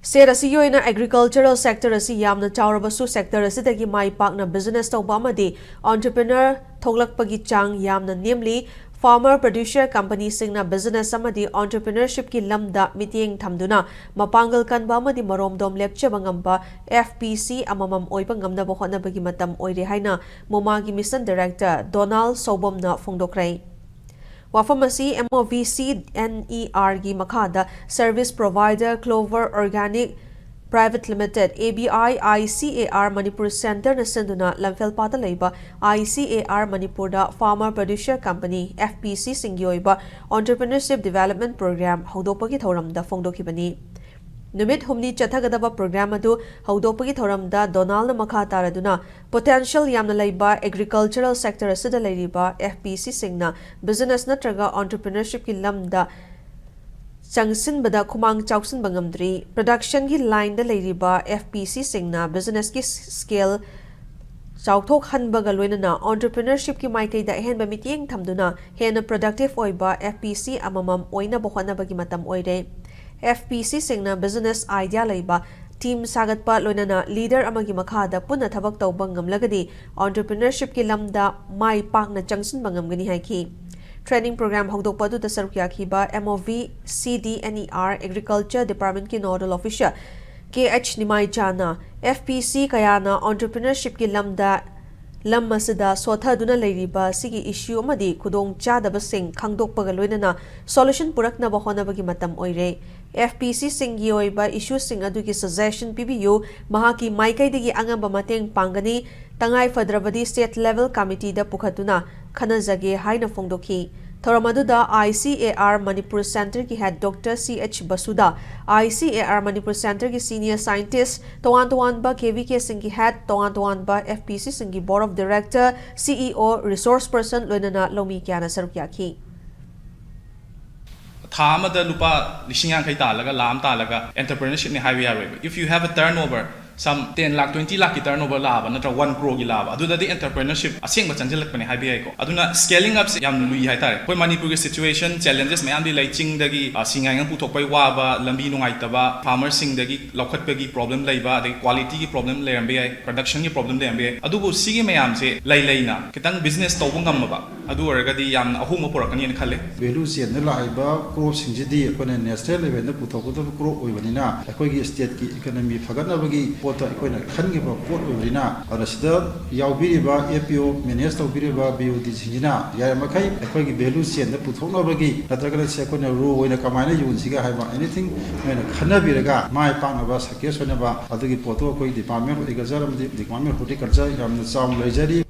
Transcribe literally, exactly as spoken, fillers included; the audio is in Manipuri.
ꯁ꯭ꯇꯦꯠ ꯑꯁꯤꯒꯤ ꯑꯣꯏꯅ ꯑꯦꯒ꯭ꯔꯤꯀꯜꯆꯔꯦꯜ ꯁꯦꯛꯇꯔ ꯑꯁꯤ ꯌꯥꯝꯅ ꯆꯥꯎꯔꯕꯁꯨ, ꯁꯦꯛꯇꯔ ꯑꯁꯤꯗꯒꯤ ꯃꯥꯏ ꯄꯥꯛꯅ ꯕꯤꯖꯤꯅꯦꯁ ꯇꯧꯕ ꯑꯃꯗꯤ ꯑꯣꯟꯇꯔꯄ꯭ꯔꯤꯅꯔ ꯊꯣꯛꯂꯛꯄꯒꯤ ꯆꯥꯡ ꯌꯥꯝꯅ ꯅꯦꯝꯂꯤ꯫ ꯐꯥꯔꯃꯔ ꯄ꯭ꯔꯗ꯭ꯌꯨꯁꯔ ꯀꯝꯄꯅꯤꯁꯤꯡꯅ ꯕꯤꯖꯤꯅꯦꯁ ꯑꯃꯗꯤ ꯑꯣꯟꯇꯔꯄ꯭ꯔꯤꯅꯔꯁꯤꯞꯀꯤ ꯂꯝꯗ ꯃꯤꯠꯌꯦꯡ ꯊꯝꯗꯨꯅ ꯃꯄꯥꯡꯒꯜ ꯀꯟꯕ ꯑꯃꯗꯤ ꯃꯔꯣꯝꯗꯣꯝ ꯂꯦꯞꯆꯕ ꯉꯝꯕ ꯑꯦꯐ ꯄꯤ ꯁꯤ ꯑꯃꯃꯝ ꯑꯣꯏꯕ ꯉꯝꯅꯕ ꯍꯣꯠꯅꯕꯒꯤ ꯃꯇꯝ ꯑꯣꯏꯔꯦ ꯍꯥꯏꯅ ꯃꯣꯃꯥꯒꯤ ꯃꯤꯁꯟ ꯗꯥꯏꯔꯦꯛꯇꯔ ꯗꯣꯅꯥꯜ ꯁꯧꯕꯝꯅ ꯐꯣꯡꯗꯣꯛꯈ꯭ꯔꯦ꯫ ꯋꯥꯐꯝ ꯑꯁꯤ ꯑꯦꯝ ꯑꯣ ꯚꯤ ꯁꯤ ꯑꯦꯟ ꯏ ꯑꯥꯔꯒꯤ ꯃꯈꯥꯗ service provider clover organic private limited, A B I I C A R Manipur ꯁꯦꯟꯇꯔꯅ ꯁꯤꯟꯗꯨꯅ ꯂꯝꯐꯦꯜꯄꯥꯠꯇ ꯂꯩꯕ ꯑꯥꯏ ꯁꯤ ꯑꯦ ꯑꯥꯔ ꯃꯅꯤꯄꯨꯔꯗ farmer producer company, F P ꯁꯤꯁꯤꯡꯒꯤ ꯑꯣꯏꯕ ꯑꯣꯟꯇꯔꯄ꯭ꯔꯤꯅꯔꯁꯤꯞ ꯗꯤꯚꯦꯂꯞꯃꯦꯟꯠ ꯄ꯭ꯔꯣꯒ꯭ꯔꯥꯝ ꯍꯧꯗꯣꯛꯄꯒꯤ ꯊꯧꯔꯝꯗ ꯐꯣꯡꯗꯣꯛꯈꯤꯕꯅꯤ꯫ ꯅꯨꯃꯤꯠ ꯍꯨꯝꯅꯤ ꯆꯠꯊꯒꯗꯕ ꯄ꯭ꯔꯣꯒ꯭ꯔꯥꯝ ꯑꯗꯨ ꯍꯧꯗꯣꯛꯄꯒꯤ ꯊꯧꯔꯝꯗ ꯗꯣꯅꯥꯜꯅ ꯃꯈꯥ ꯇꯥꯔꯗꯨꯅ, ꯄꯣꯇꯦꯟꯁꯤꯌꯦꯜ ꯌꯥꯝꯅ ꯂꯩꯕ ꯑꯦꯒ꯭ꯔꯤꯀꯜꯆꯔꯦꯜ ꯁꯦꯛꯇꯔ ꯑꯁꯤꯗ ꯂꯩꯔꯤꯕ ꯑꯦꯐ ꯄꯤ ꯁꯤꯁꯤꯡꯅ ꯕꯤꯖꯤꯅꯦꯁ ꯅꯠꯇ꯭ꯔꯒ ꯑꯣꯟꯇꯔꯄ꯭ꯔꯤꯅꯔꯁꯤꯞꯀꯤ ꯂꯝꯗ ꯆꯪꯁꯤꯟꯕꯗ ꯈꯨꯃꯥꯡ ꯆꯥꯎꯁꯤꯟꯕ ꯉꯝꯗ꯭ꯔꯤ꯫ ꯄ꯭ꯔꯗꯛꯁꯟꯒꯤ ꯂꯥꯏꯟꯗ ꯂꯩꯔꯤꯕ ꯑꯦꯐ ꯄꯤ ꯁꯤꯁꯤꯡꯅ ꯕꯤꯖꯤꯅꯦꯁꯀꯤ ꯁ꯭ꯀꯦꯜ ꯆꯥꯎꯊꯣꯛꯍꯟꯕꯒ ꯂꯣꯏꯅꯅ ꯑꯣꯟꯇꯔꯄ꯭ꯔꯤꯅꯔꯁꯤꯞꯀꯤ ꯃꯥꯏꯀꯩꯗ ꯑꯍꯦꯟꯕ ꯃꯤꯠꯌꯦꯡ ꯊꯝꯗꯨꯅ ꯍꯦꯟꯅ ꯄ꯭ꯔꯗꯛꯇꯤꯚ ꯑꯣꯏꯕ ꯑꯦꯐ ꯄꯤ ꯁꯤ ꯑꯃꯃꯝ ꯑꯣꯏꯅꯕ ꯍꯣꯠꯅꯕꯒꯤ ꯃꯇꯝ ꯑꯣꯏꯔꯦ꯫ ꯑꯦꯐ ꯄꯤ ꯁꯤꯁꯤꯡꯅ ꯕꯤꯖꯤꯅꯦꯁ ꯑꯥꯏꯗꯤꯌꯥ ꯂꯩꯕ ꯇꯤꯝ ꯁꯥꯒꯠꯄ, ꯂꯣꯏꯅꯅ ꯂꯤꯗꯔ ꯑꯃꯒꯤ ꯃꯈꯥꯗ ꯄꯨꯟꯅ ꯊꯕꯛ ꯇꯧꯕ ꯉꯝꯂꯒꯗꯤ ꯑꯣꯟꯇꯔꯄ꯭ꯔꯤꯅꯔꯁꯤꯞꯀꯤ ꯂꯝꯗ ꯃꯥꯏ ꯄꯥꯛꯅ ꯆꯪꯁꯤꯟꯕ ꯉꯝꯒꯅꯤ ꯍꯥꯏꯈꯤ꯫ ꯇ꯭ꯔꯦꯅꯤꯡ ꯄ꯭ꯔꯣꯒ꯭ꯔꯥꯝ ꯍꯧꯗꯣꯛꯄ ꯑꯗꯨꯗ ꯁꯔꯨꯛ ꯌꯥꯈꯤꯕ M O V C D N E R agriculture ꯗꯤꯄꯥꯔꯠꯃꯦꯟꯠꯀꯤ ꯅꯣꯗꯜ ꯑꯣꯐꯤꯁꯔ ꯀꯦ ꯑꯩꯆ ꯅꯤꯃꯥꯏꯆꯥꯅ ꯑꯦꯐ ꯄꯤ ꯁꯤ ꯀꯌꯥꯅ ꯑꯣꯟꯇꯔꯄ꯭ꯔꯤꯅꯔꯁꯤꯞꯀꯤ ꯂꯝꯗ ꯂꯝ ꯑꯁꯤꯗ ꯁꯣꯊꯗꯨꯅ ꯂꯩꯔꯤꯕ ꯑꯁꯤꯒꯤ ꯏꯁꯨ ꯑꯃꯗꯤ ꯈꯨꯗꯣꯡꯆꯥꯗꯕꯁꯤꯡ ꯈꯪꯗꯣꯛꯄꯒ ꯂꯣꯏꯅꯅ ꯁꯣꯂꯨꯁꯟ ꯄꯨꯔꯛꯅꯕ ꯍꯣꯠꯅꯕꯒꯤ ꯃꯇꯝ ꯑꯣꯏꯔꯦ꯫ ꯑꯦꯐ ꯄꯤ ꯁꯤꯁꯤꯡꯒꯤ ꯑꯣꯏꯕ ꯏꯁꯨꯁꯤꯡ ꯑꯗꯨꯒꯤ ꯁꯖꯦꯁꯟ ꯄꯤꯕꯤꯌꯨ, ꯃꯍꯥꯛꯀꯤ ꯃꯥꯏꯀꯩꯗꯒꯤ ꯑꯉꯝꯕ ꯃꯇꯦꯡ ꯄꯥꯡꯒꯅꯤ꯫ ꯇꯉꯥꯏ ꯐꯗ꯭ꯔꯕꯗꯤ ꯁ꯭ꯇꯦꯠ ꯂꯦꯚꯦꯜ ꯀꯃꯤꯇꯤꯗ ꯄꯨꯈꯠꯇꯨꯅ ꯈꯟꯅꯖꯒꯦ ꯍꯥꯏꯅ ꯐꯣꯡꯗꯣꯛꯈꯤ꯫ ꯊꯧꯔꯝ ꯑꯗꯨꯗ ꯑꯥꯏ ꯁꯤ ꯑꯦ ꯑꯥꯔ ꯃꯅꯤꯄꯨꯔ ꯁꯦꯟꯇꯔꯒꯤ ꯍꯦꯗ ꯗꯣꯛꯇꯔ ꯁꯤ ꯑꯩꯆ ꯕꯁꯨꯗ, I C A R Manipur ꯁꯦꯟꯇꯔꯒꯤ ꯁꯤꯅꯤꯌꯔ ꯁꯥꯏꯟꯇꯤꯁ, ꯇꯣꯉꯥꯟ ꯇꯣꯉꯥꯟꯕ ꯀꯦ ꯚꯤ ꯀꯦꯁꯤꯡꯒꯤ ꯍꯦꯗ, ꯇꯣꯉꯥꯟ ꯇꯣꯉꯥꯟꯕ ꯑꯦꯐ ꯄꯤ ꯁꯤꯁꯤꯡꯒꯤ board of director, C E O, resource person, ꯂꯣꯏꯅꯅ ꯂꯧꯃꯤ ꯀꯌꯥꯅ ꯁꯔꯨꯛ ꯌꯥꯈꯤ꯫ ꯊꯥ ꯑꯃꯗ ꯂꯨꯄꯥ ꯂꯤꯁꯤꯡ ꯌꯥꯡꯈꯩ ꯇꯥꯜꯂꯒ, ꯂꯥꯈ ꯑꯃ ꯇꯥꯜꯂꯒ entrepreneurshipꯅꯤ ꯍꯥꯏꯕ ꯌꯥꯔꯣꯏꯕ꯫ If you have a turnover, some ten lakh, twenty ꯂꯥꯛꯀꯤ ꯇꯔꯟ ꯑꯣꯚꯔ ꯂꯥꯛꯑꯕ ꯅꯠꯇ꯭ꯔꯒ ꯋꯥꯟ ꯀ꯭ꯔꯣꯒꯤ ꯂꯥꯛꯑꯕ, ꯑꯗꯨꯗꯗꯤ ꯑꯦꯟꯇꯔꯄ꯭ꯔꯦꯅꯔꯁꯤꯞ ꯑꯁꯦꯡꯕ ꯆꯪꯁꯤꯜꯂꯛꯄꯅꯦ ꯍꯥꯏꯕ ꯌꯥꯏꯀꯣ꯫ ꯑꯗꯨꯅ ꯁ꯭ꯀꯦꯂꯤꯡ ꯑꯞꯁꯦ ꯌꯥꯝꯅ ꯂꯨꯏ ꯍꯥꯏꯇꯥꯔꯦ꯫ ꯑꯩꯈꯣꯏ ꯃꯅꯤꯄꯨꯔꯒꯤ ꯁꯤꯆꯨꯋꯦꯁꯟ, ꯆꯦꯂꯦꯟꯖꯦꯁ ꯃꯌꯥꯝꯗꯤ ꯂꯩ꯫ ꯆꯤꯡꯗꯒꯤ, ꯑ, ꯁꯤꯡꯉꯥꯏꯉꯪ ꯄꯨꯊꯣꯛꯄꯩ ꯋꯥꯕ, ꯂꯝꯕꯤ ꯅꯨꯡꯉꯥꯏꯇꯕ, ꯐꯥꯔꯃꯔꯁꯤꯡꯗꯒꯤ ꯂꯧꯈꯠꯄꯒꯤ ꯄ꯭ꯔꯣꯕ꯭ꯂꯦꯝ ꯂꯩꯕ, ꯑꯗꯒꯤ ꯀ꯭ꯋꯥꯂꯤꯇꯤꯒꯤ ꯄ꯭ꯔꯣꯕ꯭ꯂꯦꯝ ꯂꯩꯔꯝꯕ ꯌꯥꯏ, ꯄ꯭ꯔꯗꯛꯁꯟꯒꯤ ꯄ꯭ꯔꯣꯕ꯭ꯂꯦꯝ ꯂꯩꯔꯝꯕ ꯌꯥꯏ꯫ ꯑꯗꯨꯕꯨ ꯁꯤꯒꯤ ꯃꯌꯥꯝꯁꯦ ꯂꯩ ꯂꯩꯅ ꯈꯤꯇꯪ ꯕꯤꯖꯤꯅꯦꯁ ꯇꯧꯕ ꯉꯝꯃꯕ, ꯑꯗꯨ ꯑꯣꯏꯔꯒꯗꯤ ꯌꯥꯝꯅ ꯑꯍꯣꯡꯕ ꯄꯨꯔꯛꯀꯅꯤꯅ ꯈꯜꯂꯦ꯫ ꯚꯦꯂꯨ ꯆꯦꯟꯗ ꯂꯥꯛꯏꯕ ꯀ꯭ꯔꯣꯞꯁꯤꯡꯁꯤꯗꯤ ꯑꯩꯈꯣꯏꯅ ꯅꯦꯁꯅꯦꯜ ꯂꯦꯚꯦꯜꯗ ꯄꯨꯊꯣꯛꯀꯗꯕ ꯀ꯭ꯔꯣꯞ ꯑꯣꯏꯕꯅꯤꯅ, ꯑꯩꯈꯣꯏꯒꯤ ꯁ꯭ꯇꯦꯠꯀꯤ ꯏꯀꯣꯅꯣꯃꯤ ꯐꯒꯠꯅꯕꯒꯤ ꯄꯣꯠꯇ ꯑꯩꯈꯣꯏꯅ ꯈꯟꯈꯤꯕ ꯄꯣꯠ ꯑꯣꯏꯕꯅꯤꯅ, ꯑꯗꯨꯅ ꯁꯤꯗ ꯌꯥꯎꯕꯤꯔꯤꯕ, ꯑꯦ ꯄꯤ ꯑꯣ ꯃꯦꯅꯦꯖ ꯇꯧꯕꯤꯔꯤꯕ ꯕꯤ ꯑꯣ ꯗꯤꯁꯤꯡꯁꯤꯅ ꯌꯥꯔꯤꯃꯈꯩ ꯑꯩꯈꯣꯏꯒꯤ ꯚꯦꯂꯨ ꯆꯦꯟꯗ ꯄꯨꯊꯣꯛꯅꯕꯒꯤ, ꯅꯠꯇ꯭ꯔꯒꯅ ꯁꯤ ꯑꯩꯈꯣꯏꯅ ꯔꯣ ꯑꯣꯏꯅ ꯀꯃꯥꯏꯅ ꯌꯣꯟꯁꯤꯒꯦ ꯍꯥꯏꯕ, ꯑꯦꯅꯤꯊꯤꯡ ꯅꯣꯏꯅ ꯈꯟꯅꯕꯤꯔꯒ ꯃꯥꯏ ꯄꯥꯛꯅꯕ, ꯁꯛꯁꯦꯁ ꯑꯣꯏꯅꯕ ꯑꯗꯨꯒꯤ ꯄꯣꯠꯇꯣ ꯑꯩꯈꯣꯏ ꯗꯤꯄꯥꯔꯠꯃꯦꯟ ꯑꯦꯒ꯭ꯔꯤꯀꯜꯆꯔ ꯑꯃꯗꯤ ꯗꯤꯄꯥꯔꯠꯃꯦꯟ ꯍꯣꯔꯇꯤꯀꯜꯆꯔ ꯌꯥꯝꯅ ꯆꯥꯎꯅ ꯂꯩꯖꯔꯤ꯫